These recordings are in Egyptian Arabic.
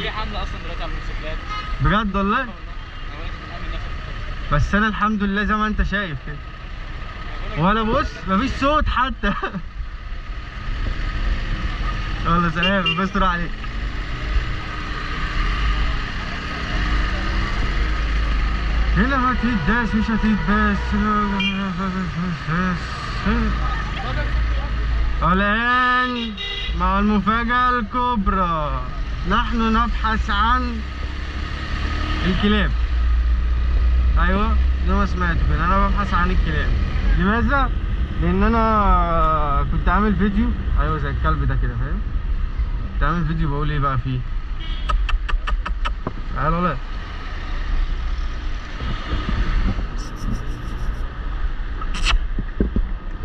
في حمله اصلا دلوقتي على الموتوسيكلات. بجد والله؟ بس انا الحمد لله زي ما انت شايف كده، ولا بص مفيش صوت حتى. يلا سلام، بس راح عليك. هنا هتداس مش هتداس. الآن مع المفاجأة الكبرى، نحن نبحث عن الكلاب. ايوه زي ما سمعت كده، انا ببحث عن الكلاب. لماذا؟ لان انا كنت عامل فيديو، ايوه زي الكلب ده كده فاهم، كنت عامل فيديو بقول ايه بقى فيه. تعالوا ولا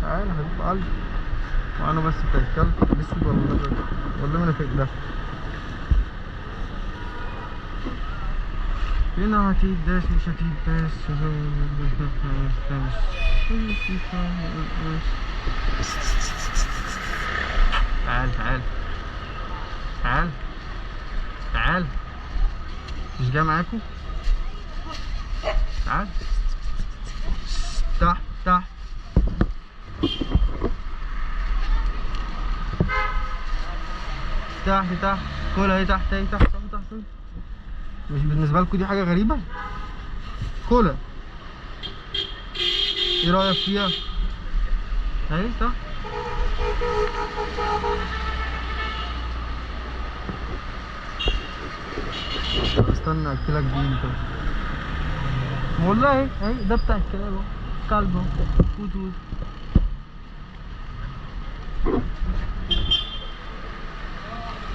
تعالى يا حبيب قلبي. وانا بس بتاع الكلب الاسود ولا الابيض ولا انا فين ده؟ هنا هتداس مش هتداس. تعال تعال تعال تعال، مش جاي معاكم؟ تعال تحت تحت. تحت تحت، كل اهي تحت، اهي تحت تحت. مش بالنسبة لكم دي حاجة غريبة؟ كولا ايه رأيك فيها؟ اهي صح؟ طب استنى اكلك بيه انت. والله اهي ده بتاع الكلاب اهو، كلب اهو، توت توت.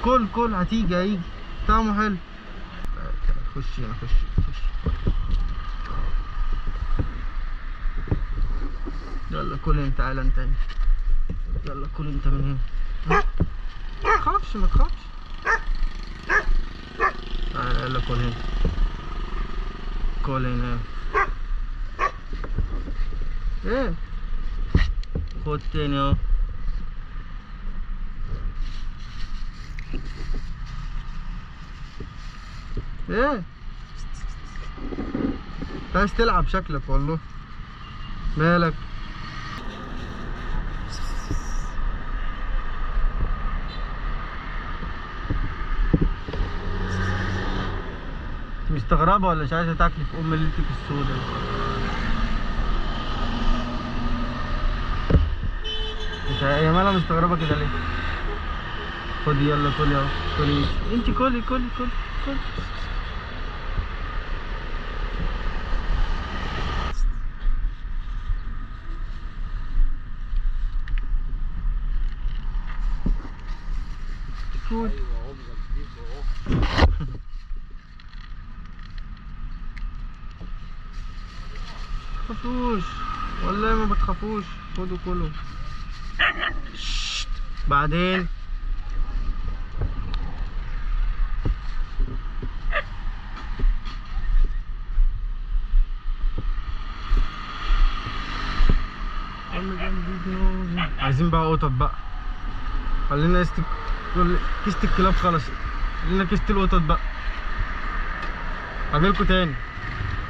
كل كل هتيجي، هيجي طعمه حلو. خش هنا، خش خش. يلا كل انت، تعالى انت هنا. يلا كل انت من هنا، ما تخافش ما تخافش. تعالى يلا كل هنا، كل هنا. ايه خد تاني اهو. ايه انت عايز تلعب شكلك والله، مالك؟ مستغربة ولا مش عايزة تاكلي في ام ليلتك السوداء؟ مش هي مالها مستغربة كده ليه؟ خدي يلا كلي اهو، كلي انت، كلي كلي كلي كلي. كوت. تخافوش والله ما بتخافوش، خدوا كله. بعدين عايزين بقى قطط بقى، خلينا كيسة الكلاب خلصت، خلينا كيسة القطط بقى. هجيلكوا تاني،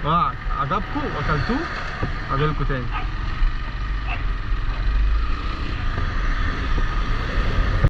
وعد عجبكوا واكلتوه هجيلكوا تاني.